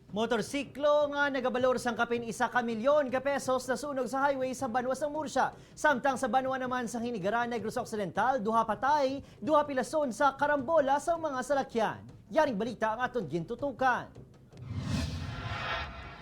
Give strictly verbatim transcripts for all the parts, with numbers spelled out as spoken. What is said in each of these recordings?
Motorsiklo nga nagabalor sang kapin isa ka milyon ka pesos nasunog sa highway sa banwa sang Murcia. Samtang sa banwa naman sang Hinigaran, Negros Occidental, duha patay, duha pilason sa karambola sang mga salakyan. Yaring balita ang aton gintutukan.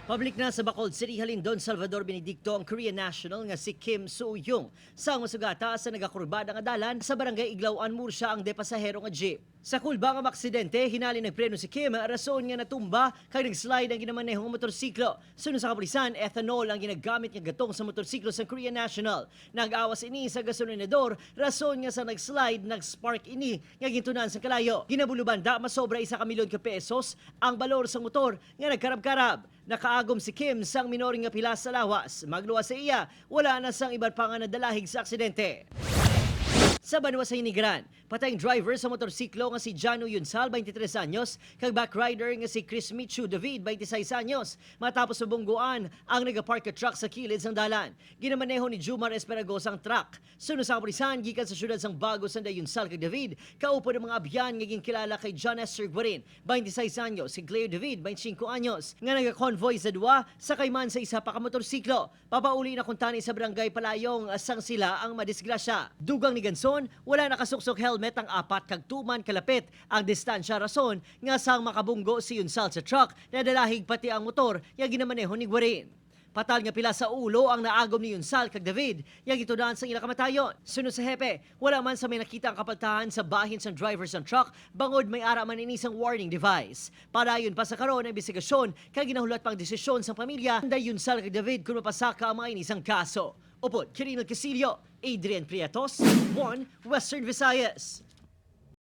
Pabalik na sa Bacolod City halin Don Salvador Benedicto ang Korean national nga si Kim Soo-young. Sang masugata sa nagakurbada nga dalan sa Barangay Iglawan, Murcia ang de pasahero nga jeep. Sa kulba nga maaksidente, hinali nagpreno si Kim, rason nga natumba kag nag-slide ang ginamaneho nga motorsiklo. Suno sa kapulisan, ethanol ang ginagamit nga gatong sa motorsiklo sang Korean national. Nag-awas ini sa gasolinador, rason nga sa nag-slide, nag-spark ini nga gintunan sa kalayo. Ginabulo banda, masobra isa ka milyon ka pesos ang balor sa motor nga nagkarab-karab. Nakaagom si Kim sang minor nga pilas sa lawas. Magluwas sa iya, wala na sang iban pa nga nadalahig sa aksidente. Sa banwa sa Hinigaran, patay ang driver sa motorsiklo nga si Janu Yunsal, twenty-three anyos, kag backrider nga si Chris Michu David, twenty-six anyos, matapos mabungguan ang nagapark nga truck sa kilid sang dalan. Ginamaneho ni Jumar Esperagosa ang truck. Suno sa kapulisan, gikan sa siyudad sang Bago, sanda Yunsal kag David, kaupod ang mga abyan nga ginkilala kay John Esther Guarin, twenty-six anyos, kag Claire David, twenty-cinco anyos, nga nagakonvoy sa duwa, sakay man sa isa pa ka motorsiklo. Papauli na kuntani sa Barangay Palayong sang sila ang madisgrasya. Dugang ni Ganson, wala nakasuksok helmet ang apat kag tuman kalapit ang distansya, rason nga sang makabunggo si Yunsal sa truck, nadalahig pati ang motor nga ginamaneho ni Guarin. Patal nga pilas sa ulo ang naagom ni Yunsal kag David, nga gitunan sa ila kamatayon. Suno sa hepe, wala man sa may nakita ang kapaltahan sa bahin sang driver sang truck, bangod may ara man ini sang warning device. Padayon pa sa karon ang imbestigasyon, kag ginahulat pang desisyon sang pamilya, anday Yunsal kag David kung mapasaka ang mga ini sang kaso. Upod Kirino Casillo, Adrian Prietos, One Western Visayas.